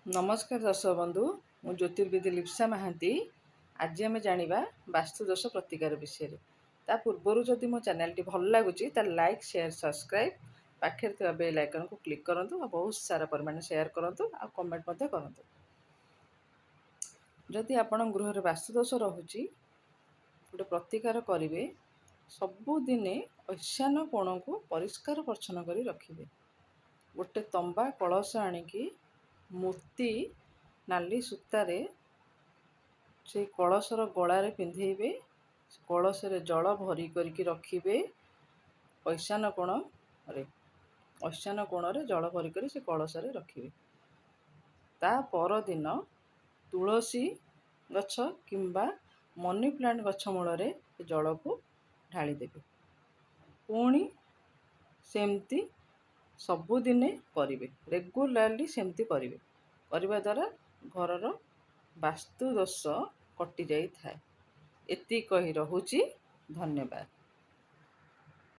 ନମସ୍କାର ଦର୍ଶକ ବନ୍ଧୁ, ମୁଁ ଜ୍ୟୋତିର୍ବିଦ ଲିପ୍ସା ମହାନ୍ତି। ଆଜି ଆମେ ଜାଣିବା ବାସ୍ତୁଦୋଷ ପ୍ରତିକାର ବିଷୟରେ। ତା ପୂର୍ବରୁ ଯଦି ମୋ ଚ୍ୟାନେଲଟି ଭଲ ଲାଗୁଛି, ତାହେଲେ ଲାଇକ୍, ସେୟାର, ସବସ୍କ୍ରାଇବ୍, ପାଖରେ ଥିବା ବେଲ୍ ଆଇକନ୍କୁ କ୍ଲିକ୍ କରନ୍ତୁ ଆଉ ବହୁତ ସାରା ପରିମାଣରେ ସେୟାର କରନ୍ତୁ ଆଉ କମେଣ୍ଟ ମଧ୍ୟ କରନ୍ତୁ। ଯଦି ଆପଣଙ୍କ ଗୃହରେ ବାସ୍ତୁଦୋଷ ରହୁଛି, ଗୋଟେ ପ୍ରତିକାର କରିବେ। ସବୁଦିନେ ଐଶାନ୍ୟ କୋଣକୁ ପରିଷ୍କାର ପରିଚ୍ଛନ୍ନ କରି ରଖିବେ। ଗୋଟେ ତମ୍ବା କଳସ ଆଣିକି ମୋତି ନାଲି ସୂତାରେ ସେଇ କଳସର ଗଳାରେ ପିନ୍ଧେଇବେ। କଳସରେ ଜଳ ଭରି କରିକି ରଖିବେ। ଐଶାନ୍ୟ କୋଣରେ ଜଳ ଭରି କରି ସେ କଳସରେ ରଖିବେ। ତା ପରଦିନ ତୁଳସୀ ଗଛ କିମ୍ବା ମନି ପ୍ଲାଣ୍ଟ ଗଛ ମୂଳରେ ସେ ଜଳକୁ ଢାଳିଦେବେ। ପୁଣି ସେମିତି ସବୁଦିନେ କରିବେ, ରେଗୁଲାରଲି ସେମିତି କରିବେ। କରିବା ଦ୍ୱାରା ଘରର ବାସ୍ତୁଦୋଷ କଟିଯାଇଥାଏ। ଏତିକି କହି ରହୁଛି, ଧନ୍ୟବାଦ।